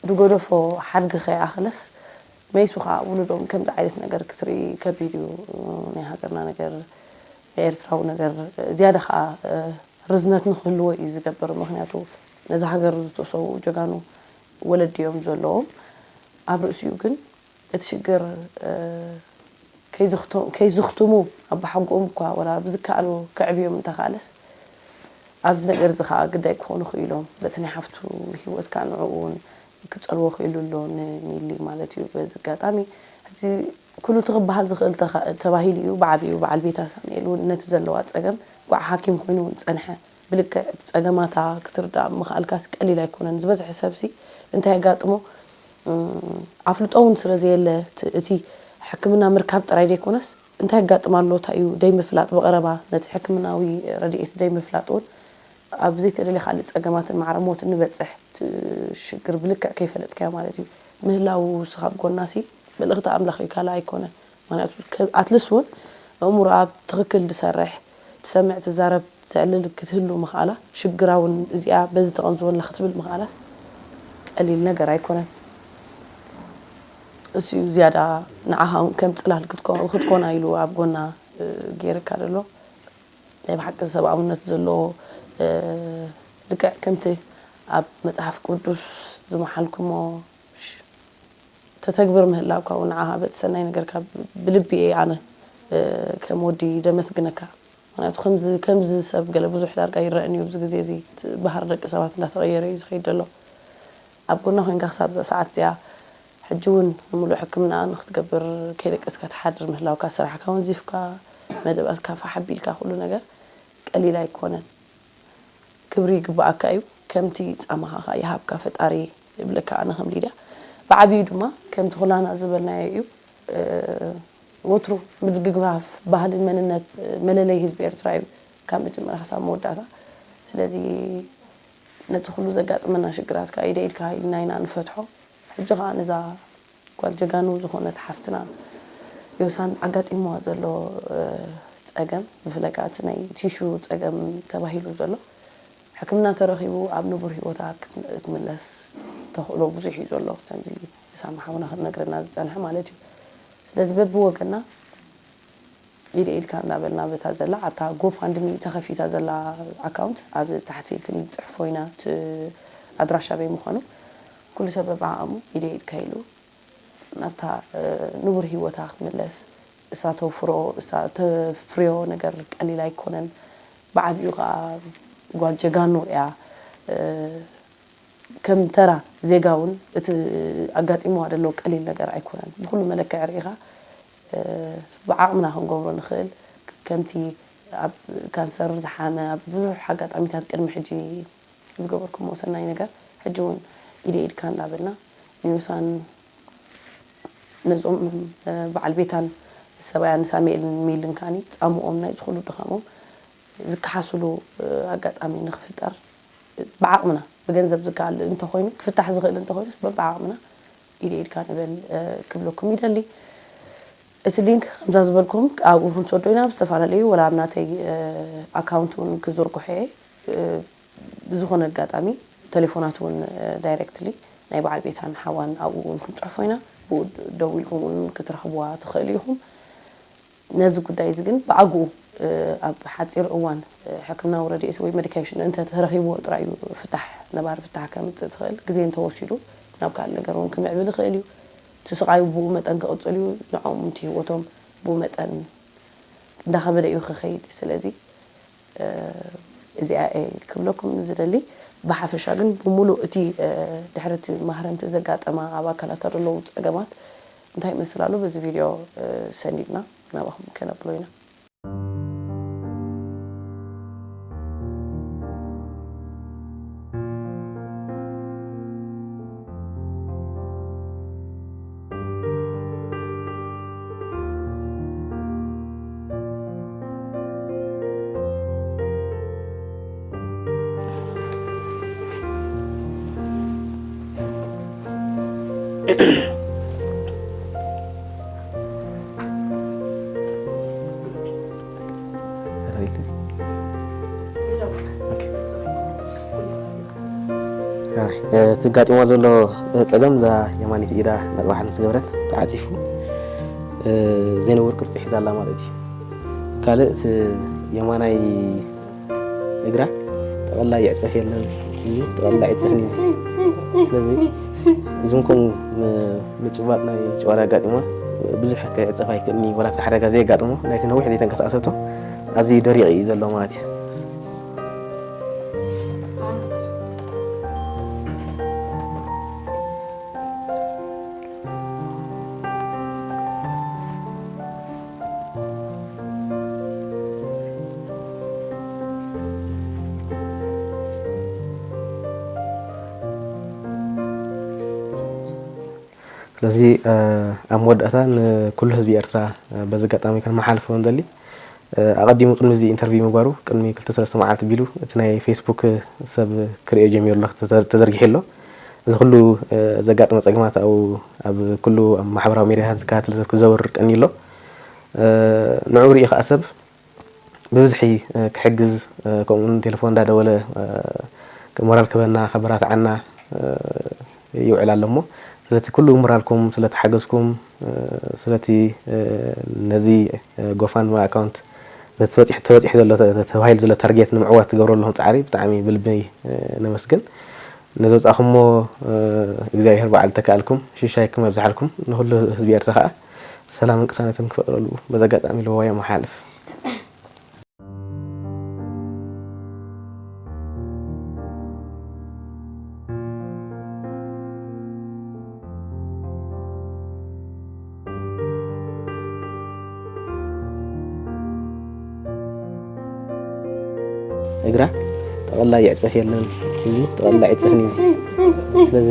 ዝገደፎ ሓድጊ ከይኣኽለስ መይሱ ከዓ ውሉዶም ከምዚ ዓይነት ነገር ክትርኢ ከቢድ እዩ። ናይ ሃገርና ነገር ናይ ኤርትራዊ ነገር ዝያዳ ከዓ ርዝነት ንክህልዎ እዩ ዝገብር። ምክንያቱ ነዚ ሃገር ዝተሰው ጀጋኑ ወለዲ እዮም ዘለዎም። ኣብ ርእሲኡ ግን እቲ ሽግር ከይዝኽትሙ ኣባሓጎኦም እኳ ወላ ብዝከኣሎ ከዕብዮም እንተኸኣለስ ኣብዚ ነገር እዚ ከዓ ግዳይ ክኾኑ ክኢሎም በቲ ናይ ሓፍቱ ሂወት ከዓ ንዕኡ እውን ክፀልዎ ክኢሉ ኣሎ ንሚሊ ማለት እዩ። በዚ ኣጋጣሚ ሕዚ ኩሉ እቲ ክበሃል ዝኽእል ተባሂሉ እዩ ብዓብኡ በዓል ቤታ ሳሙኤል እውን ነቲ ዘለዋ ፀገም ጓዕ ሓኪም ኮይኑ እውን ፀንሐ። ብልክዕ እቲ ጸገማታ ክትርዳእ ምኽኣልካስ ቀሊል ኣይኮነን። ዝበዝሐ ሰብሲ እንታይ የጋጥሞ ኣፍልጦ እውን ስለ ዘየለ እቲ ሕክምና ምርካብ ጥራይ ዘይኮነስ እንታይ የጋጥም ኣሎ እንታይ እዩ ደይምፍላጥ ብቐረባ ነቲ ሕክምናዊ ረድኤት ደይምፍላጥ እውን ኣብ ዘይተደልየ ካልእ ጸገማትን ማዕረ ሞትን ንበጽሕ ሽግር ብልክዕ ከይፈለጥካዮ ማለት እዩ ምህላው ስኻብ ጎናሲ መልእኽቲ ኣምላኽ እዩ ካልእ ኣይኮነን። ምክንያቱ ኣትልስ እውን ኣእምሮኣ ብትኽክል ዝሰርሕ ትሰምዕ ትዛረብ ተዕልል ክትህሉ ምኽኣላ ሽግራ እውን እዚኣ በዚ ተቐንዝወላ ክትብል ምኽኣላስ ቀሊል ነገር ኣይኮነን። እሱ እዩ ዝያዳ ንዓኻ እውን ከም ፅላል ክትኮና ኢሉ ኣብ ጎና ገይርካ ዘሎ ናይ ብሓቂ ሰብኣውነት ዘለዎ ልክዕ ከምቲ ኣብ መፅሓፍ ቅዱስ ዝመሓልኩሞ ተተግብር ምህላውካ እውን ንዓኻ በቲ ሰናይ ነገርካ ብልቢ እየ ኣነ ከም ወዲ ደመስግነካ። ምክንያቱ ከምዚ ሰብ ገለ ብዙሕ ዳርጋ ይረአን እዩ ኣብዚ ግዜ እዚ ባህር ደቂ ሰባት እንዳተቐየረ እዩ ዝኸይድ ዘሎ። ኣብ ጎና ኮይንካ ክሳብ እዛ ሰዓት እዚኣ ሕጂ እውን ንምሉእ ሕክምና ንክትገብር ከይደቀስካ ትሓድር ምህላውካ ስራሕካ ወንዚፍካ መደባትካ ፋሕ ኣቢልካ ኩሉ ነገር ቀሊል ኣይኮነን። ክብሪ ይግባኣካ እዩ። ከምቲ ጻማኻ ከኣ ይሃብካ ፈጣሪ እብለካ ኣነ ከም ሊድያ። ብዓቢኡ ድማ ከምቲ ኩላና ዝበልናዮ እዩ። ወትሩ ምድግግፋፍ ባህልን መንነት መለለይ ህዝቢ ኤርትራ እዩ ካብ መጀመርያ ክሳብ መወዳእታ። ስለዚ ነቲ ኩሉ ዘጋጥመና ሽግራት ከኣ ኢደ ኢድካ ኢልና ኢና ንፈትሖ። ሕጂ ከኣ ነዛ ጓል ጀጋኑ ዝኾነት ሓፍትና ዮሳን ኣጋጢምዋ ዘሎ ጸገም ብፍላይ ከኣ እቲ ናይ ቲሹ ጸገም ተባሂሉ ዘሎ ሕክምና ተረኺቡ ኣብ ንቡር ህይወታ ክትምለስ ተኽእሎ ብዙሕ እዩ ዘሎ ከምዚ ሳማ ሓውና ክነግረና ዝጸንሐ ማለት እዩ። ስለዚ በብወገና ኢደ ኢድካ እንዳበልና በታ ዘላ ኣብታ ጎፋንድሚ ተኸፊታ ዘላ ኣካውንት ኣብ ታሕቲ ክንጽሕፎ ኢና ኣድራሻ በይ ምዃኑ ኩሉ ሰብ በብዓቕሙ ኢደ ኢድካ ኢሉ ናብታ ንቡር ህይወታ ክትምለስ እሳ ተውፍሮ እሳ ተፍርዮ ነገር ቀሊል ኣይኮነን። ብዓቢኡ ከዓ ጓል ጀጋኑ እያ። ከም ተራ ዜጋ እውን እቲ ኣጋጢምዋ ዘሎ ቀሊል ነገር ኣይኮነን። ብኩሉ መለክዕ ርኢኻ ብዓቕምና ክንገብሮ ንኽእል ከምቲ ኣብ ካንሰር ዝሓመ ኣብ ብዙሕ ኣጋጣሚታት ቅድሚ ሕጂ ዝገበርኩሞ ሰናይ ነገር ሕጂ እውን ኢደ ኢድካ እንዳበልና ንዮሳን ነዞም በዓል ቤታን ሰባያን ሳሙኤልን ሚልን ካኒ ጻምኦም ናይ ዝኹሉ ድኻሞም ዝከሓስሉ ኣጋጣሚ ንክፍጠር ብዓቕምና ብገንዘብ ዝከኣል እንተኾይኑ ክፍታሕ ዝኽእል እንተኾይኑ በብዓቕምና ኢደ ኢድካ ንበል ክብለኩም ይደሊ። እቲ ሊንክ ከምዛ ዝበልኩም ኣብኡ ክንሰዶ ኢና ብዝተፈላለዩ ወላ ኣብ ናተይ ኣካውንት እውን ክዝርግሖ እየ ብዝኾነ ኣጋጣሚ ተሌፎናት እውን ዳይሬክትሊ ናይ በዓል ቤታን ሓዋን ኣብኡ እውን ክንፅሕፎ ኢና ብኡ ደዊልኩም እውን ክትረኽብዋ ትኽእሉ ኢኹም። ነዚ ጉዳይ እዚ ግን ብኣግኡ ኣብ ሓፂር እዋን ሕክምናዊ ረድኤት ወይ ሜዲኬሽን እንተተረኺብዎ ጥራይ እዩ ፍታሕ ነባሪ ፍታሕ ከምፅእ ትኽእል ግዜ እንተወሲዱ ናብ ካልእ ነገር እውን ክምዕብል ይኽእል እዩ። እቲ ስቓዩ ብኡ መጠን ክቕፅል እዩ። ንዕኦም እቲ ህይወቶም ብኡ መጠን እንዳኸበደ እዩ ክኸይድ። ስለዚ እዚኣ እየ ክብለኩም ዝደሊ። ብሓፈሻ ግን ብምሉእ እቲ ድሕሪ እቲ ማህረምቲ ዘጋጠማ ኣብ ኣካላታ ዘለዉ ፀገማት እንታይ ይመስል ኣሎ በዚ ቪድዮ ሰኒድና ናባኹም ከነብሎ ኢና። እቲ ጋጢማ ዘሎ ጸገም፣ እዛ የማኒት ኢዳ ነቕባሕ ምስ ገበረት ተዓጺፉ ዘይነውር ቅርጺ ሒዛ ኣላ ማለት እዩ። ካልእ እቲ የማናይ እግራ ጠቕላላ ይዕጸፍ የለን፣ እዚ ጠቕላላ ይዕጸፍን እዩ። ስለዚ እዞም ከም ምጭባጥ ናይ ጨዋዳ ኣጋጢሞ ብዙሕ ክዕጸፍ ኣይክእልን እዩ። ወላ እቲ ሓደጋ ዘየጋጥሞ ናይቲ ነዊሕ ዘይተንቀሳቐሰቶ ኣዝዩ ደሪቕ እዩ ዘሎ ማለት እዩ። ስለዚ ኣብ መወዳእታ ንኩሉ ህዝቢ ኤርትራ በዚ ኣጋጣሚ ከነመሓላልፎ ንደሊ፣ ኣቐዲሙ ቅድሚ እዚ ኢንተርቪው ምግባሩ ቅድሚ ክልተ ሰለስተ መዓልቲ ቢሉ እቲ ናይ ፌስቡክ ሰብ ክርእዮ ጀሚሩ ኣሎ፣ ተዘርጊሑ ኣሎ። እዚ ኩሉ ዘጋጠመ ጸገማት ኣብኡ ኣብ ኩሉ ኣብ ማሕበራዊ ሚድያታት ዝከታተል ሰብ ክዘውር ቀንዩ ኣሎ። ንዕኡ ሪኡ ከኣ ሰብ ብብዝሒ ክሕግዝ፣ ከምኡውን ቴሌፎን እንዳደወለ ሞራል ክህበና ከበራትዓና ይውዕል ኣሎ። እሞ ስለቲ ኩሉ ሞራልኩም ስለተሓገዝኩም፣ ስለቲ ነዚ ጎፋንድሚ ኣካውንት ነቲ ተበፂሑ ተበፂሑ ዘሎ ተባሂሉ ዘሎ ታርጌት ንምዕዋት ትገብሩ ኣለኹም ፃዕሪ ብጣዕሚ ብልቢ ነመስግን። ነዚ ወፃእኹሞ እግዚኣብሔር በዓል ተካኣልኩም ሽሻይኩም ኣብዝሓልኩም፣ ንኩሉ ህዝቢ ኤርትራ ከዓ ሰላምን ቅሳነትን ክፈጥረሉ በዚ ኣጋጣሚ ልበዋይ የመሓላልፍ። እግራ ጠቕላላ ይዕጸፍ የለን፣ እዚ ጠቕላላ ይዕጸፍን እዩ። ስለዚ